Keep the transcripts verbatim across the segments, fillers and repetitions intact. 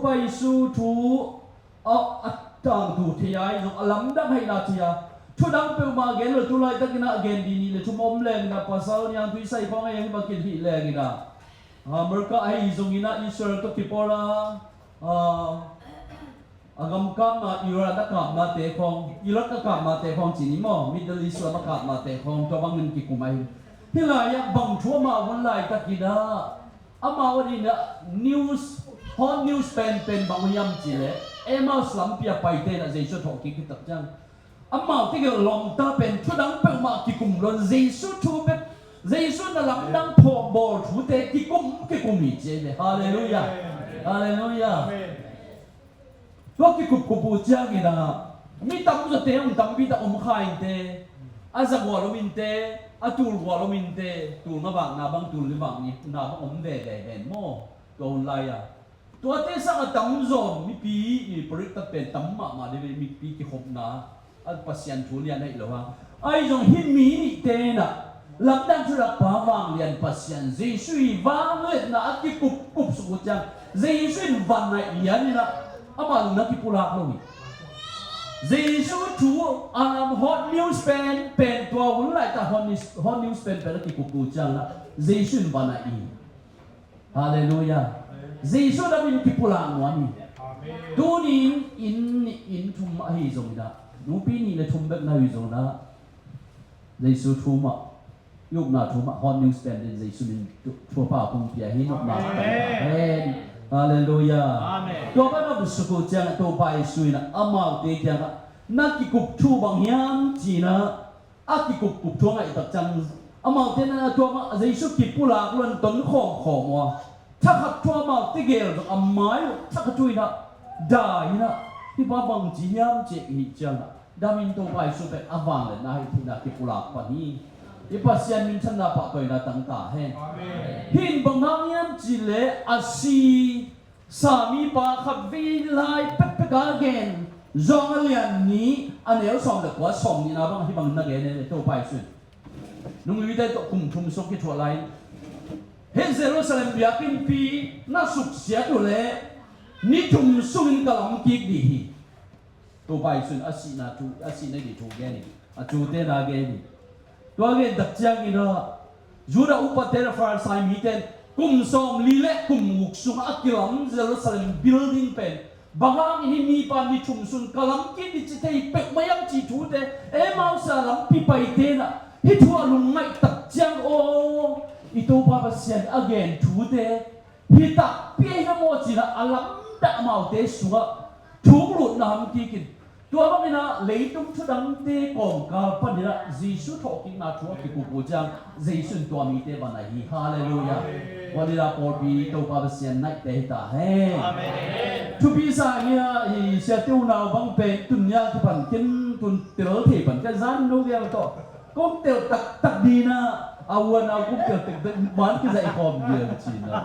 Paisu thu a, a tangtu thei a, i zong a lamdang haina thei a. Thudang peuhmah gen lo, tu laitakin a gen di nih le thum om leng in a, pasal niangtui sai khawng a, hi bangin hih leng in a, America ahi zongin a Israel tawh kipawl a, a, a gamkapna, Iran a kapnate khawng, Iraq a kapnate khawng ci ni maw, Middle East lam a kapnate khawng, tua bangin kikum ahi. Hih lai-ah bang thu amau hun laitakin a, amau a dingin a news, hot news pen, pen bang hiam cih leh, Emmaus lampi a paite in a Jesu thawhkik hi tak ciang, amau tegel lawmta pen thudang peuhmah kikum lo in Jesu thu bek, Jesu in a lamdang phawk bawl thute kikum, kikum hi ci hi ve. Halleluiah. Halleluiah. Tua kikupkup uh ciangin a, mi tamzawte hong tampi tak om kha inte, a za gual om inte, a tul gual om inte, tul nga vakna bang, tul li vakna bang om veve hen maw. Tua hun lai-a tuate sang a tamzaw mipi, i parik tak pen tam mahmah ding ve, mipi kikhopna, a Pasian thu lian ahi lo hang. Ahi zong hih mi nihte in a, lamdang thudakpa vanglian Pasian Jesu i vangliatna a kikupkup suk uh ciang, Jesu in van a i an in a, amah lungna kipulak lo hi. Jesu thu a, hot news pen, pen tua hun laitak hot news, hot news pen pen a kikup uh ciang a, Jesu in van a i. Halleluiah. Jesu damin kipulak nuam hi. Tuni in inn nih, inn thum ahi zongin a, nupi nih le thum bek na hi zongin a, Jesu thu mah, i upna thu mah, hot news pen din Jesu min thu, thu a pha kong pia hi, i upna. Amen. Halleluiah. Amen. Tua pan a busuk uh ciang a, Topa Jesu in a, amaute kiangah, na kikup thu bang hiam ci-in a, a kikupkup thu a ngaih tak ciang, amaute in a tua mah Jesu kipulak lo in ton khawmkhawm uh a, thakhat thu amau tegel zong a mai uh thakhat thu in a, dai in a, hih pa bangci hiam ci hi ciang a, damin Topa Jesu pen a vangliatna hi, theihna kipulak pan hi. I Pasian minthanna pahtawina tang ta hen. Amen. Hih in bang hang hiam cih leh a si sa mipa khat vei lai pekpek a gen, John a lian nih a neu sawm le kua, sawm nihna bang hih bangin na gen e, Topa Jesu in. Nungzuite tawh kum thum sung kithuah lai in, hih Jerusalem biakinnpi na suksiat uh leh ni thum sungin ka lam kik dih hi. Topa Jesu in a sihna thu, a sihna dih thu gen hi. A tute na gen hi. Tua gen tak ciangin a, Judah upate le Farisai mite in kum sawmli le kum guk sungah a kilam Jerusalem building pen, bang hangin hih mipa ni thum sung ka lam kik dih ci thei peuhmah hiam cih thute, Emmaus a lampi paite in a hih thu a lungngaih tak ciang, aw, i Topa Pasian a gen thute hi takpi ahi na maw ci-in a, a lamdang amaute sungah thuk lutna hong kik in. Tua bangin a leitung thudangte kawmkal panin a Jesu thawhkikna thu a kikup uh ciang, Jesu in tua mite van a hi. Halleluiah. Tua in a pawlpi Topa Pasian naihte hi ta hen. Amen. Thupi sa hi a, i siate unau bang pen tun ni a kipan ken tun tel thei pan ka zan no gel tawh. Kong tel taktak ding a, a uan a kong tel taktak man kizaih khawm ding ci-in a.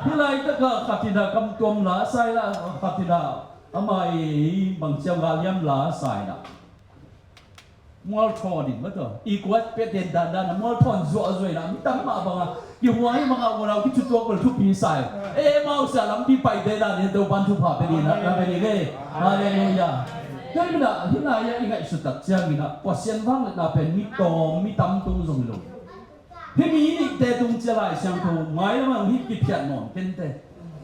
Hih laitak a khat in a kam tuam la sa in a, khat in a ama i bang ciam ga liam la sa in a. Mual thawn in mah tawh. I kuat pia den dandan a mual thawn zuahzuah in a, mi tam mah bang a. Kihuai mah a, unau kicutuak bel thupi sa hi. Emmaus a lampi paite dan in Topa'n thupha pia ding a, na pia ding e. Halleluiah. Tua ahih manin a, hih lai-ah i ngaihsut tak ciangin a, Pasian vangliatna pen mi tawm, mi tam tung zong hi lo. Hih mi nihte tung ciang Lai Siangtho, mailam ah hih kiphiat nawn kei inteh.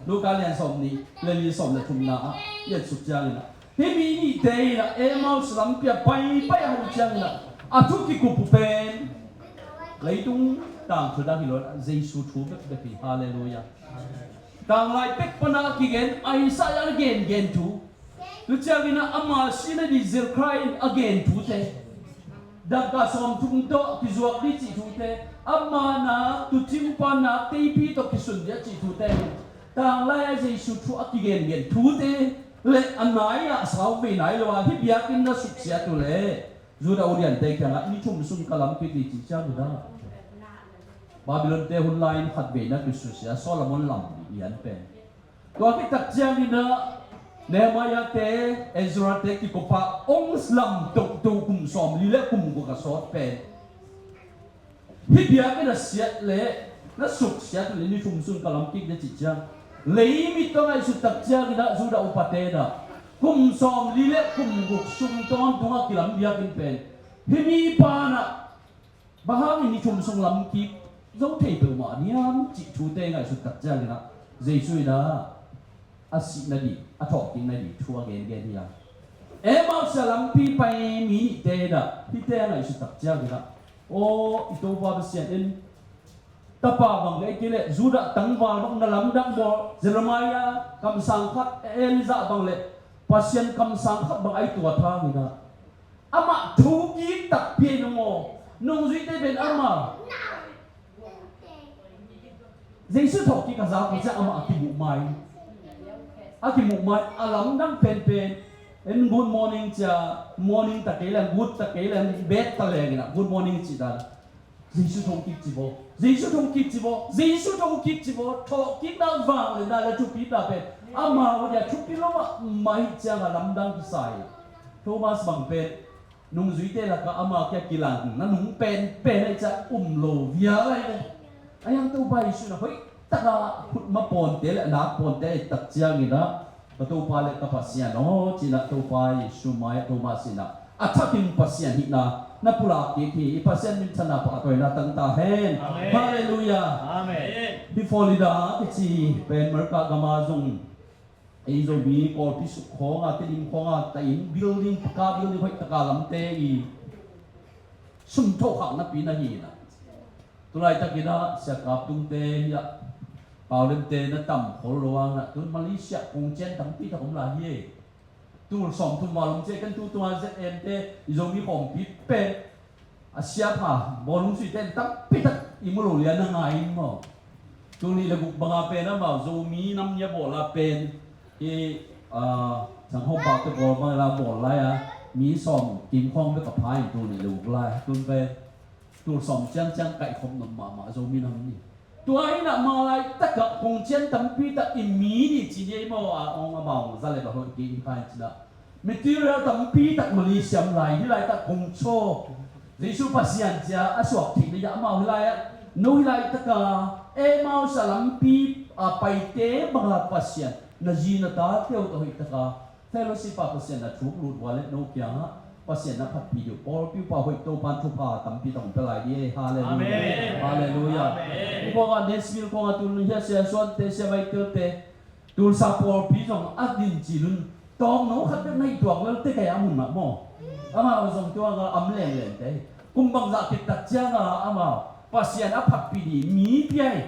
Luka lian sawm nih, lian li sawm le thumna ah, i et suk ciangin a. Hih mi nihte in a Emmaus lampi ah paipai a hong ciangin a, a thu kikup uh pen leitung tangthu dak hi lo in a, Jesu thu bekbek hi. Halleluiah. Tanglai pek pan a kigen, Isaiah a gengen thu. Tu ciangin a ama sihna ding Zechariah in a gen thute. Dangka sawmthum tawh kizuak ding cih thute. Ama nak, tuucing pa nak, teipi tawh kisun ding a cih thute. Tanglai a Jesu thu a kigengen thute. Le a nai ah sau vei nai lo a, hih biakinn na suksiat uh leh Judah uliante kiangah ni thum sung ka lam kik ding cih ciang uh dah. Babylon-te hun lai-in khat vei na kisusia, Solomon lam ding i an pen. Tua khit tak ciangin a Nehemiah-te, Ezra-te kikup a hong lam tohtoh kum sawmli le kum guk a sawt pen. Hih biakinn a siat leh, na suksiat uh leh ni thum sung ka lam kik ding cih ciang. Leimit tawh ngaihsut tak ciangin ah Judah upate in ah kum sawmli le kum guk sung tawntungah kilam biakinn pen hih mipa in ah bang hangin ni thum sung lam kik zo thei peuhmah a niam cih thute ngaihsut tak ciangin ah Jesu in ah a sih nading, a thawhkik nading thu a gengen hi a. Emmaus a lampi pai mi nihte in ah hihte a ngaihsut tak ciangin ah, aw, i Topa Pasian in tapa bang le kei le Judah tangval bang na lamdang bawl, Jeremiah kamsang khat, Elijah bang le Pasian kamsang khat bang ai tuat hangin ah amah thukik takpi a hi nung aw. Nungzuite pen amah Jesu thawhkik a zak uh ciang amah a kimuh mai. A kimuh mai, a lamdang penpen. En good morning cia, morning ta kei leng, good ta kei leng, bad ta leng in ah good morning cih dan. Jesu thawhkik ci baw, Jesu thawhkik ci baw, Jesu thawhkik ci baw, thawhkikna vangliatna le thupina pen amau a dia thupi lo mahmah ahih ciangin lamdang kisai. Thomas bang pen nungzuite lakah ama kia kilangna nung penpen ahih ciang um lo vial lai ve. A hiang Topa Jesu in ah hoih taka khutma pawnte le a nak pawnte a et tak ciangin ah, ka Topa le ka Pasian aw, ci-in ah Topa Jesu mai-ah Thomas in ah a thakin Pasian hihna na pulak kik hi. I Pasian minthanna pahtawina tang ta hen. Amen. Halleluiah. Amen. Hih Florida kici pen America gama zong ei Zomi pawlpi suk khawnga, Tedim khawnga ta in building, ka building hoih taka lamte i sum thokhak napi na hi in ah. Tulaitakin ah siakap tungte hi ah, paulemte na tam khol lo hangin ah tun Malaysia kong cian tampi tak om lai hi. Tul sawmthum val om ciah kan tu tunga Z M te i Zomi khawmpi pen a siapa bawlung suite tampi tak i mu lo lian a ngai in maw. Tul nih le guk banga pen amau Zomi nam nia bawla pen i, ah, Changhawm Pau te bawl bang la bawl lai a, mi sawm kim khawng bek a pha in tul nih le guk lai tun pen tul sawm ciangciang kaihkhop nop mahmah Zomi nam ni. Tua in ah malai takah kong cian tampi tak i mi ni ci ni ei maw a, ong amau za le ba hoih kei in kha in ci-in ah material tampi tak Malaysia lai hi lai tak kong chaw. Jesu Pasian cia a suak theih na iah amau hi lai ah, no hi lai taka Emmaus a lampi a paite banga Pasian na zi na tate uh tawh hoih taka fellowship a Pasian na thuk lut uh a le no kiangah Pasian na phatpih dih uh. Pawlpi uh pa hoih Topan thupha tampi tak hong pia lai dih ei. Halleluiah. Amen. Halleluiah. Amen. Hih kongah Nashville kongah tul nun hiah Sia Suante, Sia Michael te, Tulsa pawlpi zong a din ci lun tawng no khat bek na hih tuak lel te kei a mun mah maw. Amau zong tua nga am lengleng te. Kum bangzah kik tak cianga amau Pasian a phatpih dih mi pia hi.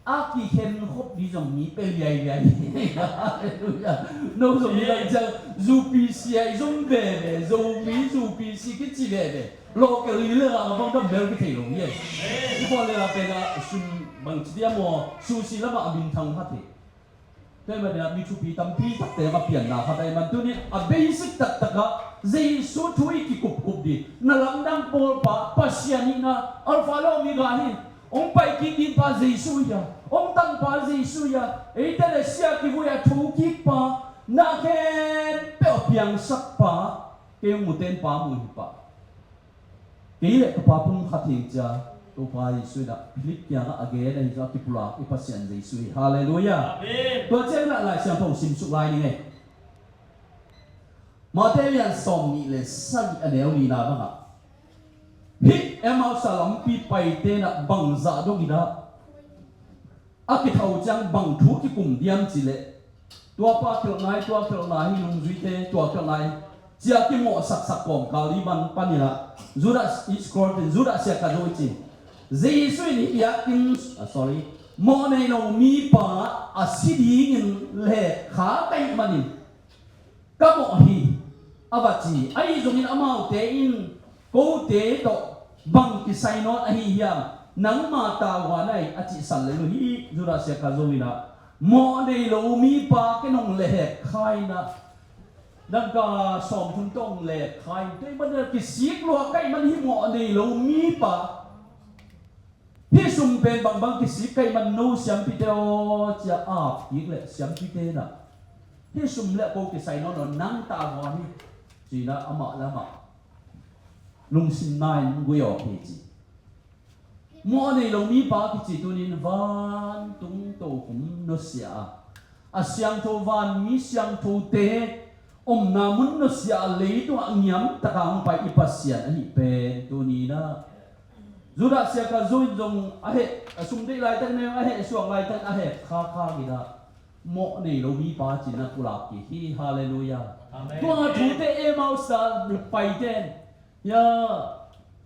A kikhen khop dih zong mi pe liailiai. Halleluiah. No zong mi lai ciang U P C a i zong veve, Zomi U P C kici veve. Local leader a bang dam bel kithei lo hi. I bawl le la pen a sun bang ci dia maw, susi lamah a minthang khat hi. Tua hi mah dia mi thupi tampi takte a pianna khat ahih man tuni a basic taktakah Jesu thu i kikupkup dih. Na lamdang pawlpa Pasian hihna Alpha le Omega hi. Hong pai kik ding pa Jesu hi a, hong tangpa Jesu hi a, eite le sia kivui a thokik pa, na khempeuh a piangsak pa, kei hong muten pa mu hi pa. Kei le ka pa pum khat hi cia, Topa Jesu in a Philip kiangah a gen ahi zong a kipulak i Pasian Jesu hi. Halleluiah. Amen. Tua ciangin ah Lai Siangtho simsuk lai ning ei. Matthai lian sawm nih le sagih a neu nihna bangah hih Emmaus a lampi paite in ah bangzah dongin ah a kitho ciang bang thu kikum diam cih leh tua pa khialh nai, tua khialh nai hi, nungzuite tua khialh nai cia kimawhsaksak kawmkal i man panin ah Judas Iskariot in Judas sia ka zo i cin Jesu in hih biakinn, ah, sorry, mawh nei lo mipa a si dingin lehkha ka hih manin ka mawh hi, a va ci. Ahi zongin amaute in kote tawh bang kisai nawn ahi hiam, nangma tavuan ahi a cihsan lel uh hi. Judas sia ka zo in ah mawh nei lo mipa ken hong lehkha in ah dangka sawmthum tawh hong lehkha in tua i man kisik lua ka hih man hi mawh nei lo mipa. Hih sum pen bangbang kisik ka hih man no siampite aw cia ap kik leh siampite in ah hih sum le ko kisai nawn lo nang tavuan hi ci-in ah amah le amah lungsim nain gui awk hi ci. Mawh nei lo mipa kici tunin vantung tokhom nusia a, a siangtho vanmi siangthote omna mun nusia a, leitungah ngiamtaka hong pai i Pasian ahi pen tuninah Judah siaka zu in zong a heh, a sum deih laitak neu a heh suak laitak a heh khakha inah mawh nei lo mipa cinah pulak kik hi. Halleluiah. Amen. Tua thute Emmaus a paiten, ya,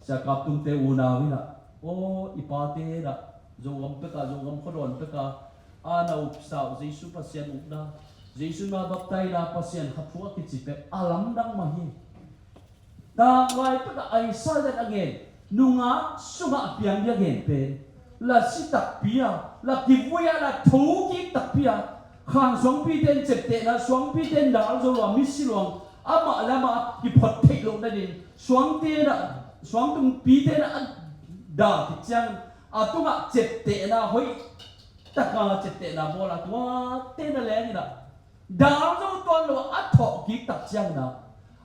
siakap tungte unau inah, aw, i pate inah Zogam peka, Zogam khuadawn peka a na upsa uh Jesu Pasian ukna, Jesu na baptaina, Pasian kha thu a kici pek a lamdang mah hi. Tanglai pekah Isaiah a gen, nungak sungah a piang dia gen pen, la si takpi a, la kivui a, la thokik takpi a, khan suangpite in ceptehna, suangpite in dal zo lua, misi luang, amah le amah kiphot theih loh nadin, suangte na, suangtumpite na a dal khit ciangin a tungah ceptehna hoih taka ceptehna bawl a, tuate na leng inah dal zo tuan lo a thawh kik tak ciangin ah,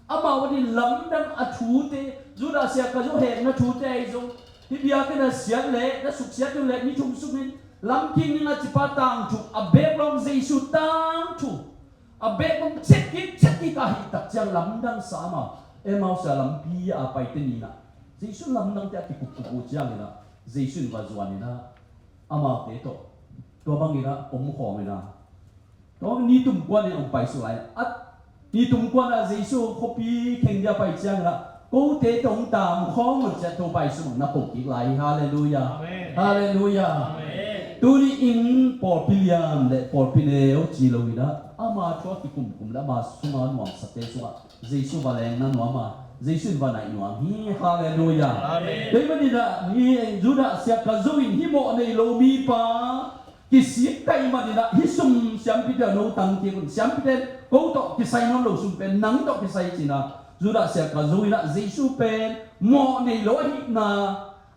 amau adin lamdang a thute, Judah siaka zu hekna thute ahi zong, hih biakinn a siat leh na suksiat ding leh ni thum sungin lamkik ding a cipa tangthu a beek lawng Jesu tangthu a beek lawng chet kik chet kik a hih tak ciang lamdang sa amau. Emmaus a lampi a paite ninah Jesu lamdangte a kikupkup uh ciangin ah Jesu in va zuan inah amaute tawh tua bangin ah om khawm inah Tua ni tumkuan in hong paisuk lai. At ni tumkuan ah Jesu khuapi kheng dia pai ciangin ah, kote tawh hong tam khawm un ciah tua paisuk na ko kik lai hi. Halleluiah. Amen. Halleluiah. Amen. Tuni in pawlpi lian le pawlpi neu ci lo inah ama thu a kikumkum le ama sunga nuamsate sungah Jesu va lengna nuam a, Jesu in va naih nuam hi. Halleluiah. Amen. Tua ahih manin ah ni Judah siaka zu in hih mawh nei lo mipa kisik ka hih manin ah hih sum siampite a no tang kik un, siampite ko tawh kisai nawn lo sum pen nang tawh kisai cinah Judah siaka zu inah Jesu pen mawh nei lo ahihna,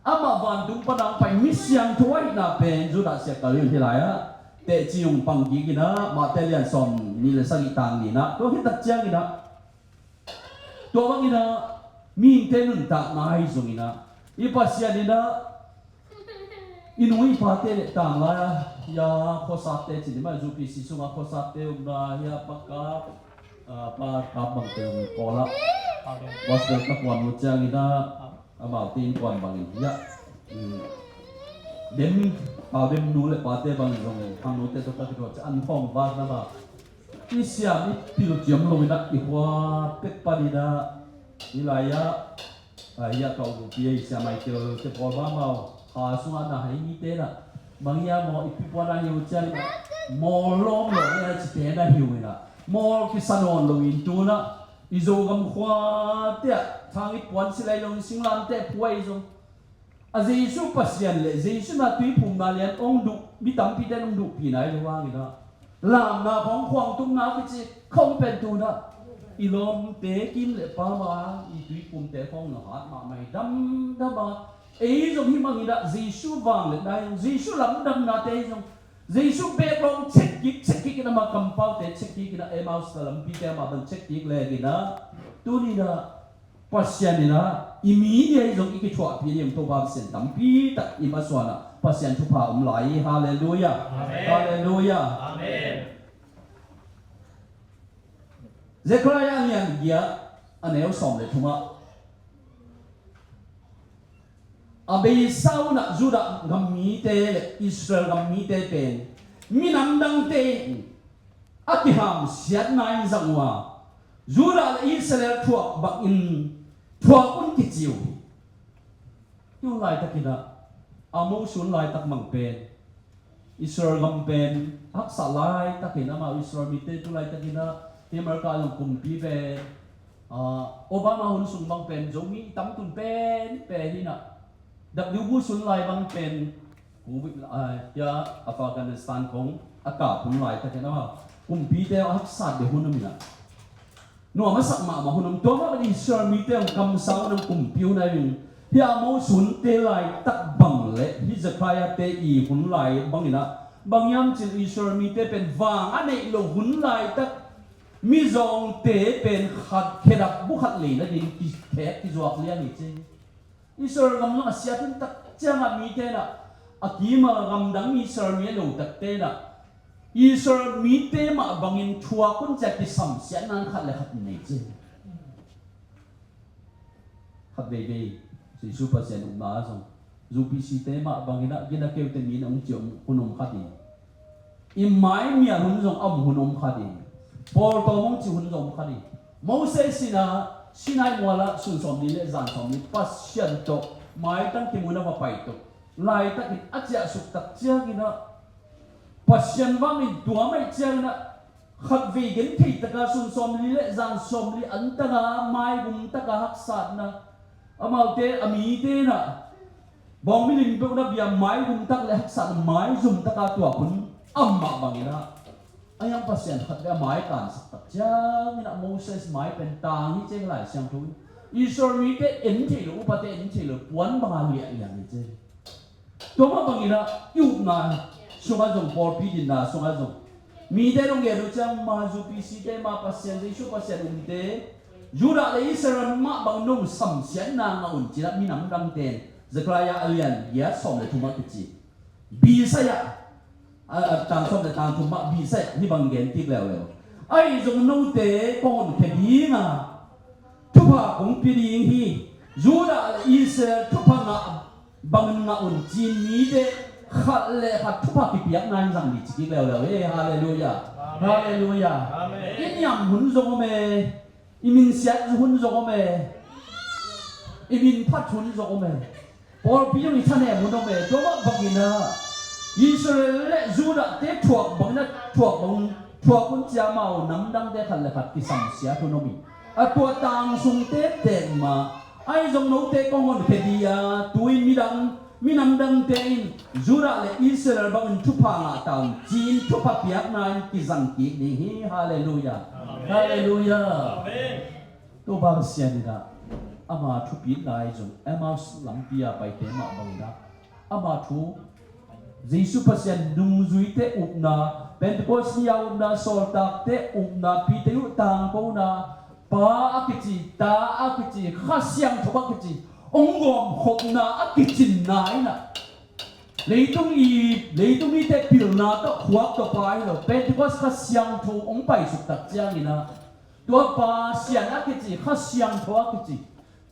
amah vantung pana hong pai mi siangtho ahihna pen Judah siaka zu in hih lai-ah teci hong pang kik inah Mate lian sawm nih le sagih tang nih inah tua khit tak ciangin ah Tua bangin ah mihingte nuntakna ahi zongin ah i Pasian in ah i nu i pate le tanglai a, ya, khuasakte ci ni mah, U P C sungah khuasakte omna hi a, Pa Kap, ah, Pa Kap bangte om, Kawl ah gospel ka kuan uh ciangin ah amaute innkuan bangin hi a, um, dem, pau dem nu le pate bangin zong khangnote tawh ka kituak ciang an khawng vak na mah i siam i pil ciam lo inah i khua pek panin ah i lai-ah, ah, hi a ka upi a i siam ai tel te pawl mahmah uh, kha sungah na hai mite inah bang hi a maw i pipuan a hi uh cian inah mawl lawm lawm inah cite na hi uh inah mawl kisa nawn lo in tu inah i Zogam khuate ah thang i puan silai lo in singlamte phuai zong a Jesu Pasian le Jesu na tuiphumna lian hong duh, mi tampite hong duhpihna hi lo hangin ah lamna khawng khuangtumna kici khawng pen tu inah i lawmte kim le pama i tuiphumte khawng na hat mahmah hi damdam a, ei zong hih bangin ah Jesu vangliatna hi zong, Jesu lamdamnate hi zong, Jesu beek lawng chet kik chet kik inah ama kampaute chet kik inah Emmaus na lampite amah bang chet kik lek inah tuni inah Pasian inah i mi nih ahi zong i kithuahpih ding Topa Pasian tampi tak i masuan ah Pasian thupha om lai hi. Halleluiah. Amen. Halleluiah. Amen. Zekhariah a lian giat a neu sawm le thum ah a beisa unah Judah gam mite le Israel gam mite pen minam dangte in a kihamsiatna in zang uh a, Judah le Israel thuak bangin thuak un kici uh hi. Hi hun laitakin ah Amos hun laitak bang pen Israel gam pen a haksa laitakin amau Israel mite tu laitakin ah hi America zong kumpi pen, ah, Obama hun sung bang pen Zomi i tamtun pen pen hi inah W Bush hun lai bang pen Covid, ah, ya, Afghanistan khong a kap hun laitakin amah kumpite a haksa deuh hun om inah nuam a sak mahmah hun om. Tua mah bangin Israel mite hong kamsang hun om, kumpi hun ahi in hi Amos hunte laitak bang le hi Zekhariah te i hun lai bang inah bang hiam cin Israel mite pen vang a neih lo hun laitak mizawngte pen khat khedap bu khat leina ding kikhek kizuak liang hi ci. Israel gam lam a siatin tak ciangah mite inah, a kima gamdang Israel mi a lotakte inah, Israel mite mah bangin thuak un ci-a kisamsiatna khat le khat nei ci. Khat veivei Jesu Pasian ukna ah zong, zupisi te mah bangin ah gina keute mi na ung ci om, hun om kha ding. I mai mial hun zong a om hun om kha ding. Paul tawh mong ci hun zong om kha ding. Moses in ah Sinai mual ah sun sawmli le zan sawmli Pasian tawh maitang kimu na va pai tawh, laitakin a ciahsuk tak ciangin ah, Pasian vangin tua maih ciangin ah, khat vei gen thei taka sun sawmli le zan sawmli antanga maigum taka haksatna, amaute a mite inah bawng milim peuh na bia maigum tak le haksatna maizum taka tuak hun a om mah bangin ah, a hiang Pasian khat vei a mai kansak tak ciangin ah Moses mai pen tang hi ci e, Lai Siangtho in Israel mite en thei lo, upate en thei lo, puan banga liahliah hi ci e. Tua mah bangin ah i upna sungah zong, pawlpi dinna sungah zong, mite dong gen uh ciang, ma zupisi te, ma Pasian, Jesu Pasian umte, Judah le Israel mah bang nong samsiatna ngah un ci-in ah minam dangte in, Zechariah a lian giat sawm le thum ah kici, Bisaya, a, a, tang sawm le tang thum ah Bisaya hih bang gen kik leuleu. Ahi zong note kong honkhia dinga thupha kong pia ding hi. Judah le Israel thupha ngah bangin ngah un ci-in mite khat le khat thupha kipiakna in zang dih ci kik leuleu e. Halleluiah. Amen. Halleluiah. Amen. I niam hun zong om e. I minsiat hun zong om e. I minphat hun zong om e. Pawlpi zong i thanem hun om e. Tua mah bangin ah Israel le Judah te thuak bangin ah thuak bang, thuak hun cia mau namdangte khat le khat kisamsiat hun om hi. A tua tang sungte tek mah, ahi zong note kong honkhia dih a, tu-in midang, minam dangte in Judah le Israel bangin thupha ngah ta un ci-in thupha piakna in kizang kik ding hi. Halleluiah. Amen. Halleluiah. Amen. Topa Pasian in ah ama thupit lai zong Emmaus lampi a paite mah bangin ah ama thu, Jesu Pasian nungzuite upna, Pentecost ni a upna, sawltakte upna, Peter uh tangkona, Pa a kici, Ta a kici, Kha Siangtho a kici, hong gawmkhopna a kicinna in ah, leitung i, leitung ite pilna tawh khuak tawh pa hi lo, Pentecost Kha Siangtho hong paisuk tak ciangin ah, tua Pasian a kici, Kha Siangtho a kici,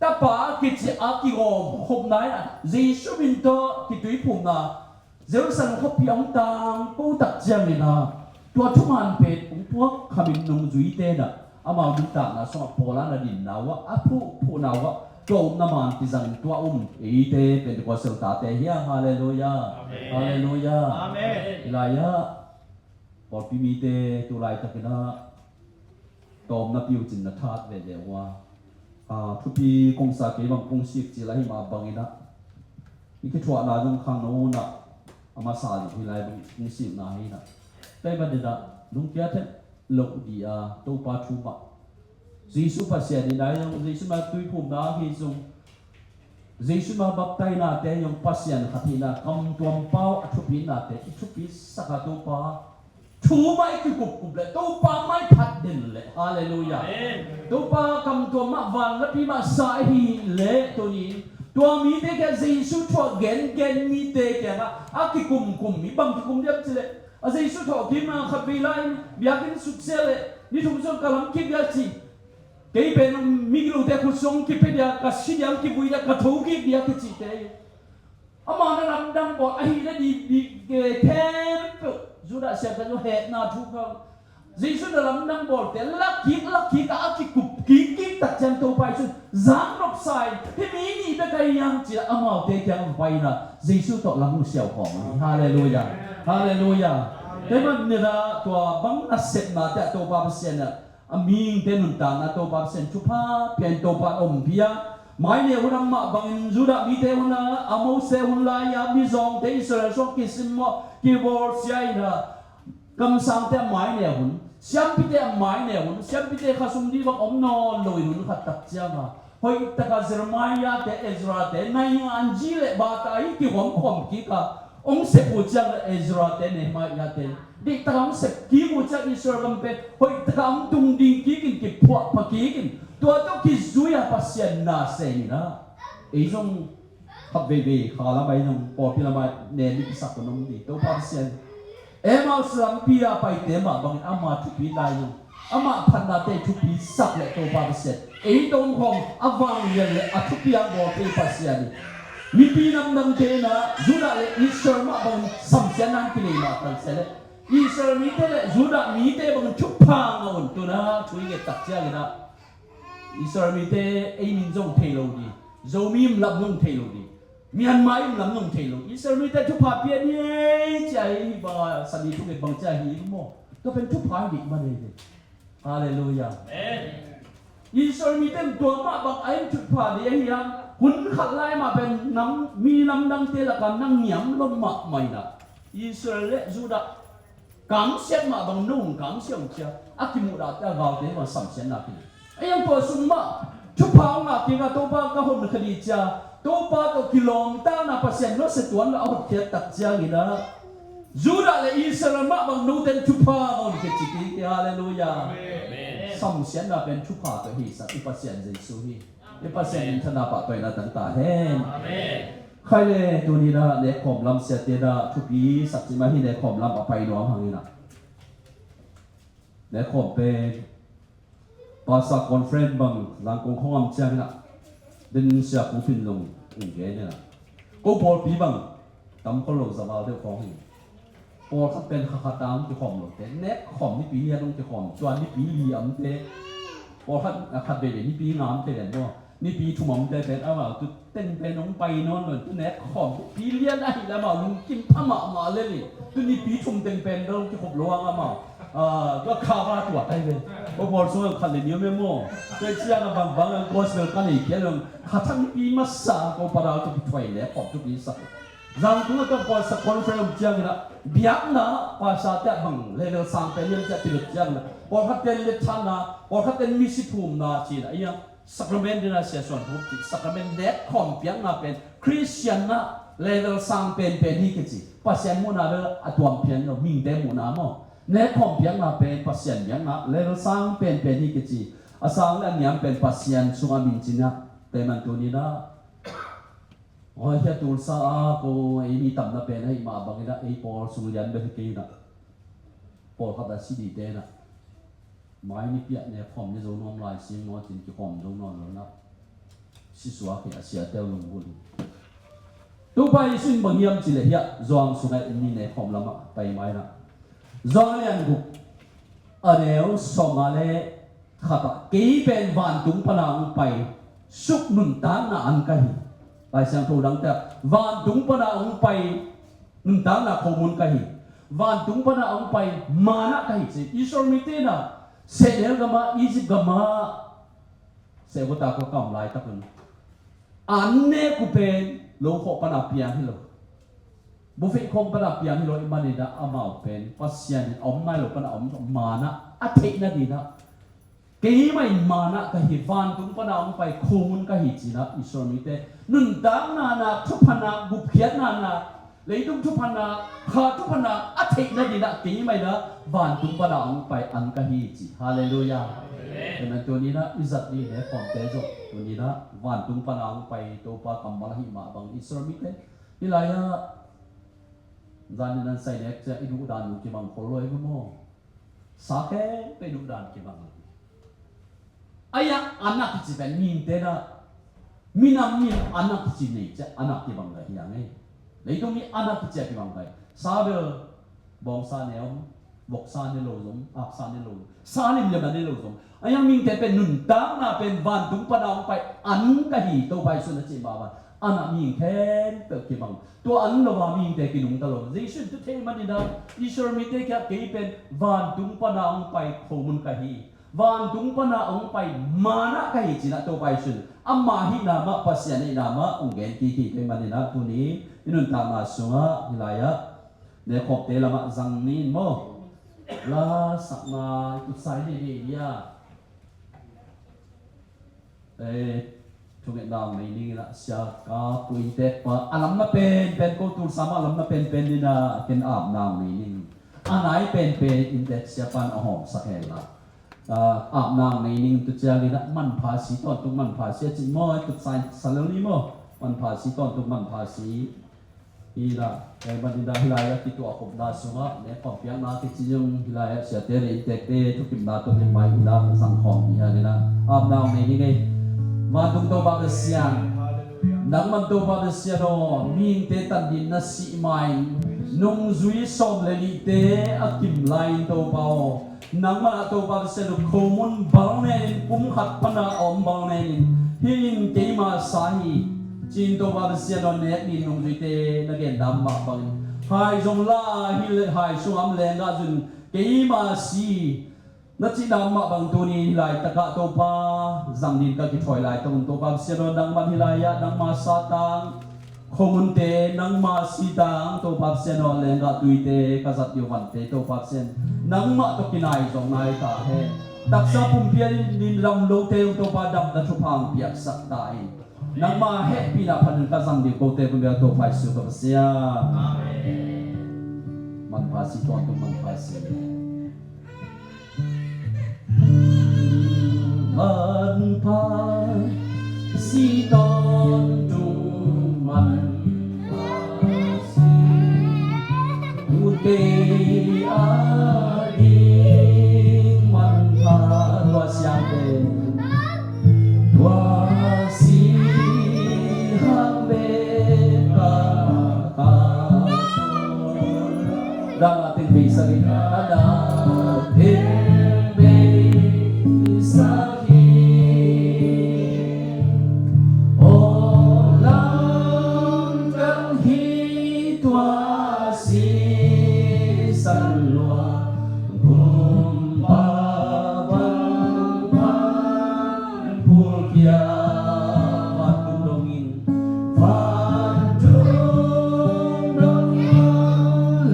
Tapa a kici a kigawmkhopna in ah, Jesu min tawh kituiphumna, Jerusalem khuapi a hong tangko tak ciangin ah, tua thuman pen hong puak khamin nungzuite in ah, amau nuntakna sungah Paul a na dinna uh ah, a phuhphuhna uh ah, tua upna man kizang, tua um eite Pentecost tate hi hang. Halleluiah. Amen. Halleluiah. Amen. Hi lai ah, pawlpi mite tu laitakin ah tawmna piucin na that vehleh uh a, a, thupi kong sa, kei bang kong sik ci lai hi mah bangin ah, i kithuahna zong khangno un ah, a masa zong hi lai bang kong sikna hi in ah, kei bang in ah lungkia thei loh dih a, Topa thu mah, Jesu Pasian in ah zong, Jesu mah tuiphumna hi zong, Jesu mah baptainate zong, Pasian khat hihna, kamtuam pau a thupihnate i thupi sak a, Topa thu mah i kikupkup leh, Topa mah i phat den leh. Halleluiah. Amen. Topa kamtuam mah, vanlapi mah sa i hih leh, tuni-in tua mite kiang, Jesu thuak gengen mite kiangah a kikumkum, i bang kikum diam cih leh, a Jesu thawhkikna khat vei lai-in biakinn suksia leh ni thum sung ka lam kik dia ci, kei pen migilote khut sung kipia dia, ka si dia, kivui dia, ka thokik dia kicite. Ama na lamdang bawl ahih na dih, dih, eh, khempeuh Judah siangtho hehna thu kha. Jesu na lamdang bawlte lakkik, lakkik a, a kikup kikkik tak ciang Topa Jesu in zak nopsa in, hih mi nih bek ahi hiam ci-a amaute kiang pai in ah Jesu tawh lam hong siau khawm hi. Halleluiah. Halleluiah. Tua ahih manin ah tua bang nasepnate ah Topa Pasian in ah a mihingte nuntakna Topa Pasian thupha pia in, Topa in ompih a, mai neu hun a mah bangin Judah mite hun a, a Mose hun lai-a mizawngte Israel sung kisimmawh, kibawlsia in ah, kamsangte a mai neu hun, siampite a mai neu hun, siampite khasum dih bang om nawn loin hun khat tak ciang a, hoih taka Jeremiah-te, Ezra-te, naingan zi le bata hi kihawmkhawm kik a, hong sep uh ciang le Ezra-te, Nehemiah-te, dih taka hong sep kik uh ciang Israel gam pen hoih taka hong tung ding kikin, kiphuahpha kikin, tua tawh kizui a Pasian na sem in ah, ei zong Khat veivei kha lamah in hong pawlpi lamah nen i kisak hun om ding. Topa Pasian, Emmaus lampi a paite mah bangin ama thupi lai in hong, ama phatnate thupi sak le Topa Pasian, ei tawngkhawm a vanglian le a thupi a bawlte Pasian in mipi namdangte in ah Judah le Israel mah bangin samsiatna in kinei mah talsia le Israel mite le Judah mite bangin thupha ngah un. Tu-in ah thu i nget tak ciangin ah Israel mite ei min zong thei lo ding, Zomi in lam zong thei lo ding, Myanmar in lam zong thei lo. Israel mite thupha pia ni ei ci-a hi bang a, sani thunget bang ci-a hi maw? Tua pen thupha hi ding mah nei ding. Halleluiah. Amen. Israel mite in tua mah bang a in thupha ding ahi a, hun khat lai mah pen nam, mi namdangte lakah na ngiam lo mahmah in ah Israel le Judah kangsiat mah bang nung kangsiat uh cia, a kimuhdahte a galte mah samsiatna kinei. A iang tua sung mah thupha hong ngah kik a, Topa ka hon kha ding cia, Topa tawh kilawmtatna Pasian nusia tuan la a hotkhiat tak ciangin ah Judah le Israel mah bang note in thupha hong khe ci kik hi. Halleluiah. Amen. Samsiatna pen thupha tawh hi sak i Pasian Jesu hi. I Pasian in thana pahtawi na tang ta hen. Amen. Khai le tuni-in ah nekkhawm lam siate in ah thupi sak cih mah hi, nekkhawm lam a pai nuam hangin ah. Nekkhawm pen Pastor Conference bang Zangkong khawng a om ciangin ah, den sia pu pin zong ung gen in ah. Ko pawlpi bang tam khol lo, za val deuh khawng hi. Pawlkhat pen kha khat a hong kikhawm lote, nekkhawm nipi li a hong kikhawm, tua nipi li a omte. Pawlkhat a khat veivei nipi nga om thei den maw? Nipi thum a omte pen amau tu teng pen hong pai nawn lo, tu nekkhawm nipi li a na hi le amau lungkim pha mahmah lel hi. Tu nipi thum teng pen dong kikhop lo ang amau. Ah, tua kha va tua tai ve. Ko pawl sung khat le ni om e maw? Tua ciang a bangbang ang gospel ka nei khia lo. Kha thang nipi masa ko para tu kithuai le khawm tu pi sak. Zangkong a tua pawlsak conference om ciangin ah, biakna pastor te ah bang level sang pen lian ciah pilut ciangin ah, pawlkhat pen liathanna, pawlkhat pen misi phumna ci-in ah, a iang sacrament ding a sia suan phum ci, sacrament nekkhawm piakna pen Christian na level sang penpen hi kici. Pasian muhna bel a tuam pian lo, mihingte muhna maw? Nekkhawm piakna pen Pasian biakna level sang penpen hi kici. A sang le a niam pen Pasian sungah min cin ah, tua ahih man tuni-in ah Aw, hia Tulsa a ko ei mi tamna pen ahih mah bangin ah ei pawl sung lian bel hi kei in ah, pawlkhat a si dingte in ah, mai nipi ah nekkhawm ne zo nuam lai sing maw cin kikhawm zo nawn lo in ah, si suak hi a, siate uh lunggulh hi. Topa Jesu in bang hiam cih leh hiah Johan sungah in mi nekkhawm lamah pai mai in ah, Johan lian guk a neu sawmnga le khat ah, kei pen vantung pana hong pai suk nuntakna an ka hi. Lai Siangtho dangte ah, vantung pana hong pai nuntakna khomun ka hi. Vantung pana hong pai mana ka hi ci. Israel mite in ah sehnel gamah, Egypt gamah, sehkhuata khuaka om laitak un an nek uh pen lo khawh pana piang hi lo. Buhfeih khawng pana piang hi lo ahih manin ah amau pen Pasian in a om nai lo pana om mana a theih nading ah, keimah in mana ka hi, vantung pana hong pai khomun ka hi ci-in ah Israel mite nuntakna na, thupha na, gupkhiatna na, leitung thupha na, kha thupha na a theih nading ah keimah in ah vantung pana hong pai an ka hi ci. Halleluiah. Amen. Amen. Tuni-in ah i zat ding nekkhawmte zong tuni-in ah vantung pana hong pai Topa kammal ahih mah bang Israel mite hi lai ah, zanin an sai nek ciah i duhdan uh kibang khol lo hi maw? Sa khempeuh i duhdan kibang lo hi. Ahi a, an a kici pen mihingte in ah, minam min an a kici nei ciah an a kibang gai hi a ngei. Leitung mi an a kici a kibang gai. Sa bel bawngsa ne om, voksa ne lo zong, aksa ne lo zong, sa limlim a ne lo zong. Ahi a, mihingte pen nuntakna pen vantung pana hong pai an ka hi, Topa Jesu in a cih mah bang an a mihing khempeuh kibang. Tua an lo a mihingte kinungta lo. Jesu in tu thei manin ah Israel mite kiangah kei pen vantung pana hong pai khomun ka hi, vantung pana hong pai mana ka hi ci-in ah Topa Jesu in ama hihna mah, Pasian hihna mah hong gen kik hi. Tua ahih manin ah tuni i nuntakna sungah hi lai ah, nekkhawmte lamah zang ni in maw? La sakna i kutsa i nei ni a. Eh, thungetna hong nei ning in ah, sia ka pu inntek pa a lamna penpen, ko Tulsa mah a lamna penpen in ah ken apna hong nei ning. A nai penpen inntek siapa in a hawmsak hen la. Ah, apna hong nei ning, tu ciangin ah manpha si, tawntung manpha si a cih maw, tu sa, sa lo ni maw? Manpha si, tawntung manpha si. Hi la, kei man in ah hih lai-ah kituah khopna sungah ne khawmpiakna kici zong hih lai-ah siate le inntekte thukimna tawh kimai hih la zang khawm hi hang in ah apna hong nei ning ei. Vantung Topa Pasian, nangman Topa Pasian aw, mihingte tandin na sih ma-in nungzui sawm le nihte a kim lai-in Topa aw, nangmah Topa Pasian uh khomun bang nenin, kum khat pana a om bang nenin, hih in keima sa hi, ci-in Topa Pasian aw, nek ni nungzuite na gen dam mah bangin, hai zong la, hih le hai sungah om lenggah zun keima si, na cih dam mah bang tuni hih laitakah Topa zang dingin ka kithawi laitak un, Topa Pasian aw, nangman hih lai-ah nangma satang, khomunte nangma sitang, Topa Pasian aw, lenggah tuite ka zat ding vante, Topa Pasian, nangmah tawh kinai zong nai ta hen. Taksa pumpi a ding lam lote uh Topa damna thupha hong piaksak ta in. Nangma hehpihna panin ka zang ding kote pumpi a Topa Jesu ka Pasian. Amen. Manpha si, tawntung manpha si. Manpha si, tawntung manpha si. Ute a ding manpha, tua siangte, tua si hang bek ka, ka Dana teng bei sa ni. Dana teng bei sa ni. Aw lam dang hi tua sisan lua, gumpa bang pan pulkia, vantung dongin. Vantung dong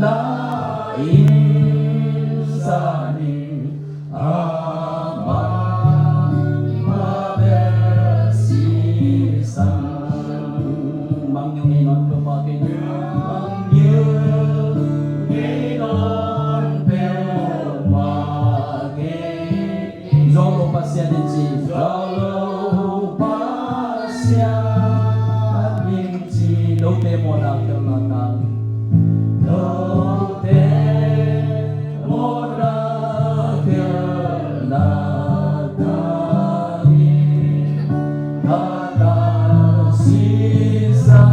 la in sa ning, a man pha bel sisan. Mangngilh ngei nawn peuhmah kei ni, mangngilh ngei nawn peuhmah kei. Zo lo Pasian in ci, zo lo Pasian in ci, lote mawhna khelhna tang, lote mawhna khelhna tang, ka tang sisan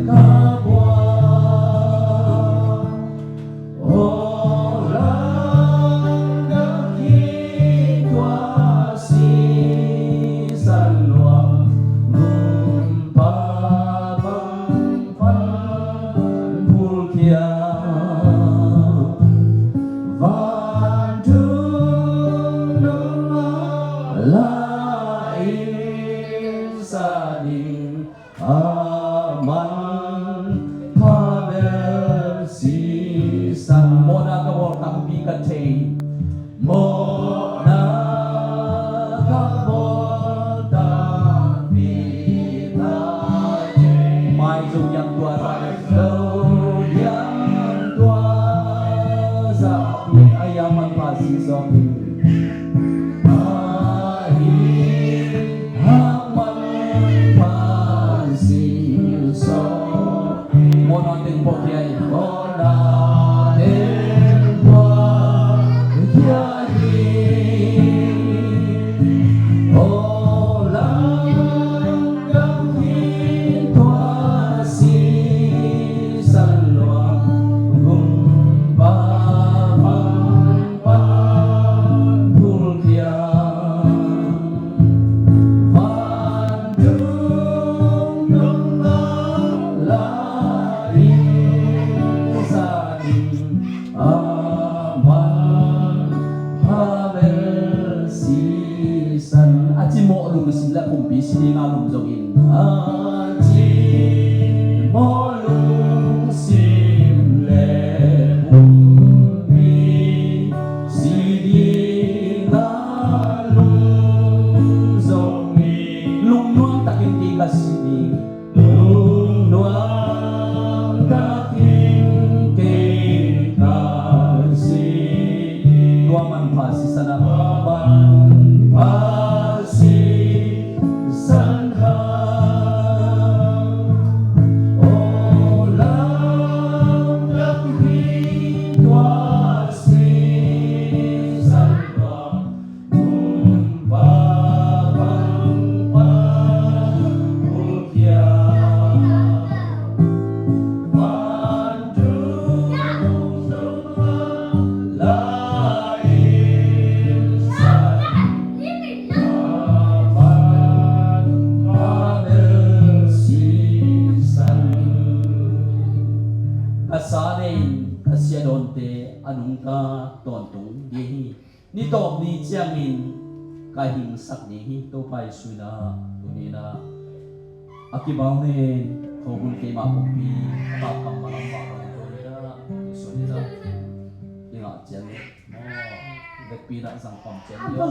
ka buang. Aw lam dang hi tua sisan lua, gumpa bang pan pulkia, vantung dong la in sa ning, a man pha bel sisan. Mawhna ka bawl tampi ka thei, mawhna ka bawl tampi ka thei. Maizum yang tua, maizum yang tua, za pi a ya man pha si sawm. Ahi hang man pha si sawm. Mawhna teng pawh khia in, mawhna teng pawh khia in. Aw lam dang hi tua sisan lua, gumpa bang pan pulkia, vantung dong la in sa ning, a man pha bel sisan. A ci mawh lungsim le pumpi si ding a lum zongin, a ci mawh lungsim le pumpi si ding a lum zongin, lungnuam takin kei ka si ding, lungnuam takin kei ka si. Tua manpha sisan a, manpha sisan kha Tawp ni ciangin ka hingsak ding hi. Topa Jesu in ah tuni in ah a kibang nen khomun keima pumpi a kammal lam mah bang tuni in ah Jesu in ah i ngah ciang ni maw, vekpi in ah zang pam ciang ni maw.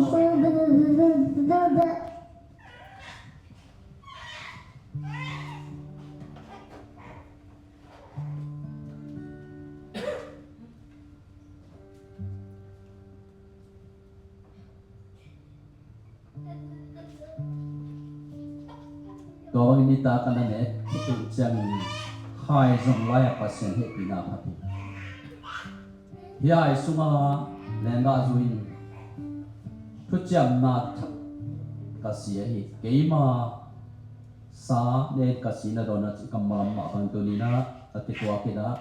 Tua bangin nitak a na nek khit uh ciangin hai zong lai-ah Pasian hehpihna phat hi. Hih hai sungah lenggah zu in thuciamna thak ka si ahi. Keima sa nen ka si na dawn a cih kammal lam mah bang tuni in ah a kituak in ah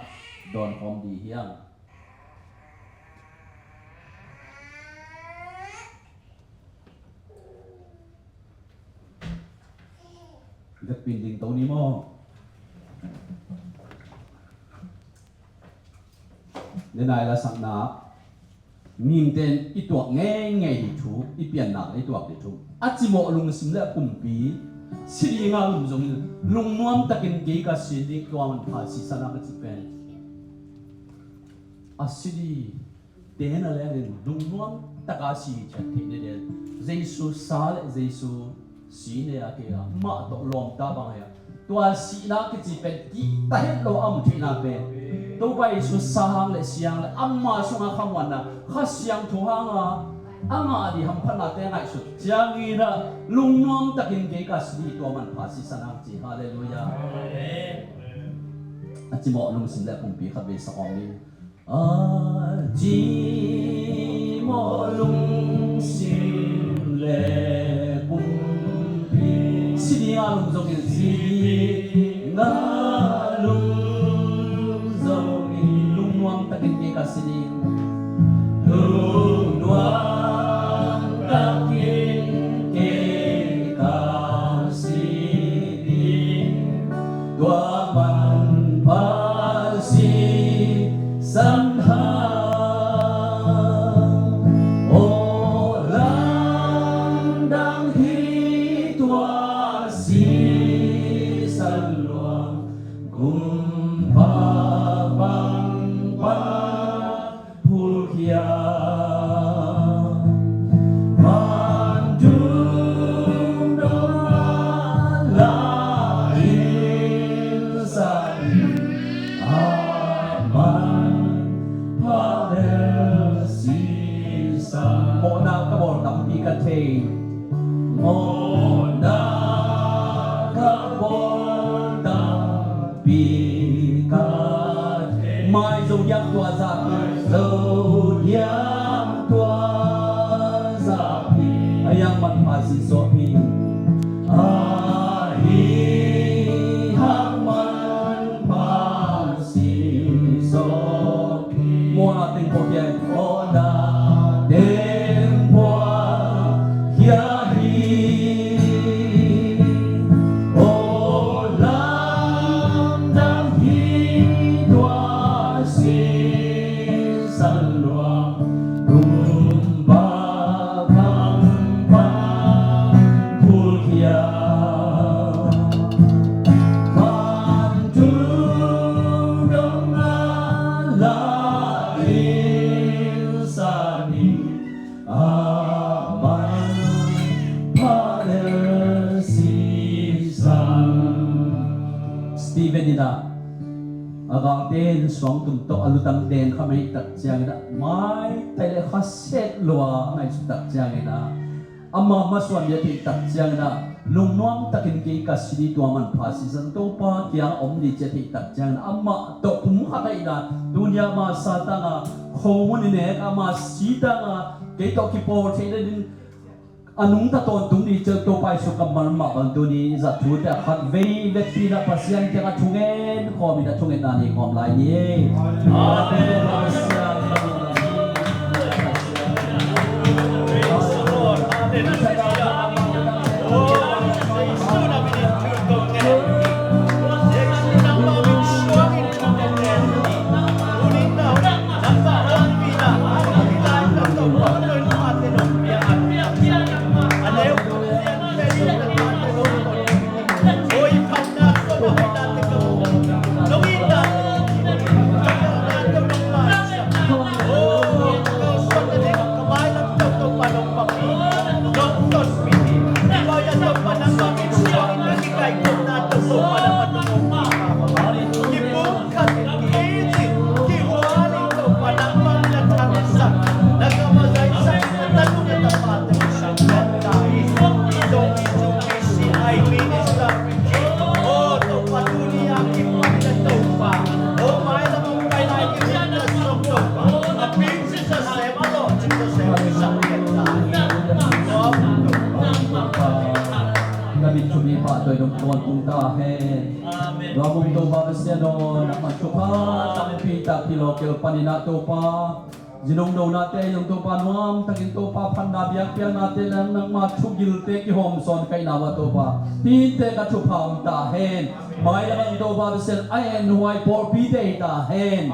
dawn khawm ding hi hang. Vekpi in ding to ni maw. Denai lasakna mihingte in i tuak ngeingei ding thu, i pianna i tuak ding thu, a cimawh lungsim le a pumpi si ding a lum zongin lungnuam takin kei ka si ding, tua manpha sisan ah ka cih pen a si ding. Te na lengin lungnuam taka si ciat theih nading Jesu sa le Jesu si ne a kei a mah tawh lawmta bang hi a, tua sihna kici pen kihta het lo a om theihna pen Topa Jesu sa hang le si hang le ama sungah khamuanna Kha Siangtho hanga a ngah ding hamphatnate ngaihsut ciangin ah lungnuam takin kei ka si ding, tua manpha sisan hang ci. Halleluiah. Amen. A cimawh lungsim le pumpi khat vei sa kawm ni. A cimawh lungsim le pumpi si ding a lum zongin, si ding a lum zongin lungnuam takin kei ka si ding. Lungnuam takin kei ka si ding. Tua manpha sisan hang. Aw lamdang hi tua sisan luang, kumpa bang pa phulkhia. Vantung dong a la in sa in, a manpha bel sisan. Mawhna ka bawl tampi ka thei. Mawhna ka bawl tampi ka thei. Mai zo diam tua zah, mai zo diam tua zah pi. A yang manpha si sawh pi. Ahi hang manpha si sawh pi. Mawhna teng pawh kiai. Mawhna teng pawh kiai hi. Aw lamdang hi tua sisan luang, kumpa bang pa phulkhia. Vantung dong a la in sa in, a manpha bel sisan. Stephen in ah a galte in suangtum tawh a lutang deng kha mah ahih tak ciangin ah, maitai le khaset lua a ngaihsut tak ciangin ah, ama masuan ding a theih tak ciangin ah, lungnuam takin kei ka si ding, tua manpha sisan Topa kiang a om ding ci a theih tak ciangin ah, amah tawh pumkhat ahihna, tuni a ama sa tangin, khomun i nek ama si tangin, kei tawh kipawl theih nading a nungta tawntung ding ci a, Topa Jesu kammal mah bang tuni zat thute a khat vei vekpi in ah Pasian kiangah thungen khawm in ah thungetna nei khawm lai ni. Amen. Na min thumi pah tawi dong tawntung ta hen. Amen. Tua mong Topa Pasian aw, nangmah thupha tampi tak hi lo kei panin ah Topa, zinong nonate zong Topa, nuam takin Topa, phatna biakpiaknate, nangmah thugilte kihawm sawn ka hihna uah Topa, pite ka thupha om ta hen. Mailam ah Topa Pasian, a en huai pawlpite hi ta hen.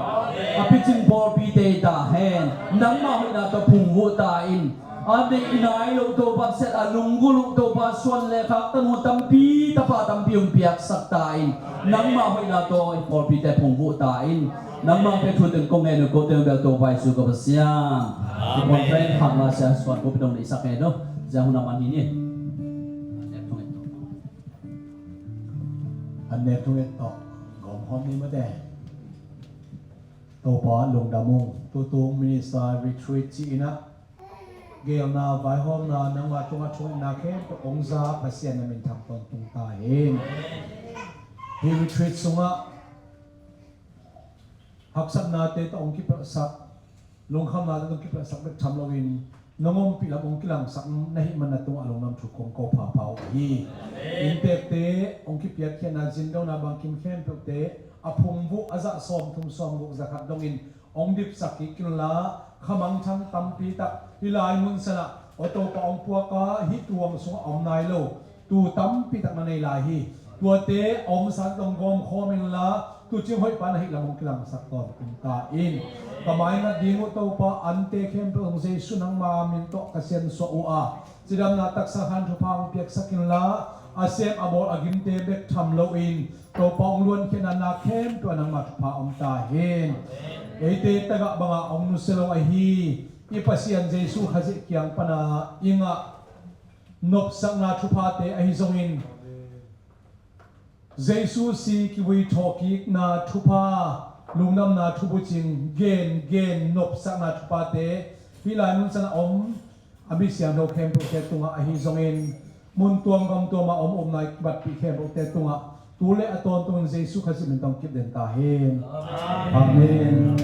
A picing pawlpite hi ta hen. Nangmah hoihna tawh phungvuh ta in. A neih nai loh Topa Pasian, a lunggulh uh Topa, suan le khak tanu tampi, tapa tampi hong piaksak ta in. Nangmah hoihna tawh i pawlpite phungvuh ta in. Nangmah hong pia thu teng kong ngen uh kote bel Topa Jesu ka Pasian. Amen. I pawlpite khak la sia suan ko pi dong neihsak ngen uh. Sia hun a man hi ni. An nek thunget tawh gawm hawm ni mate. Topa lungdam ung, tutung minister retreat ci-in ah geelna, vaihawmna, nangmah tungah thungetna khempeuh hong za Pasian na min thang tawntung ta hen. Hih retreat sungah haksatnate tawh hong kipelhsak, lungkhamnate tawh hong kipelhsak bek tham loin, nong ompih lam hong kilangsak na hih man na tungah lungdam thu kong ko phapha uh hi. Inntekte hong kipiakkhiatna, zindona bangkim khempeuhte a phungvuh a zah sawmthum sawmguk zakhat dongin hong dipsak kik inla, khamangthang tampi tak hih lai mun sanah aw Topa hong puak a, hih tuang sungah a om nai lo tu tampi tak na nei lai hi. Tuate a omsa tawh gawm khawm inla, tuucing hoih pa na hih lam hong kilangsak tawntung ta in. Ka maingat ding uh Topa, ante khempeuh zong Jesu nangma min tawh ka siansuah uh a, cidamna taksa khan thupha hong piaksak inla, a sem a bawl a gimte bek tham loin Topa hong luankhiatna na khempeuh ah nangma thupha om ta hen. Eite tagah bangah hong nusia lo ahi i Pasian Jesu Khazih kiang pana i ngah nopsakna thuphate ahi zongin, Jesu si kivui thawhkikna thupha, lungdamna thubucing gen gen nopsakna thuphate hih lai mun sanah om a mi siangtho khempeuhte tungah ahi zongin, mun tuam gam tuamah om umna i batpih khempeuhte tungah tu le a tawntungin Jesu Khazih min tawh kipden ta hen. Amen.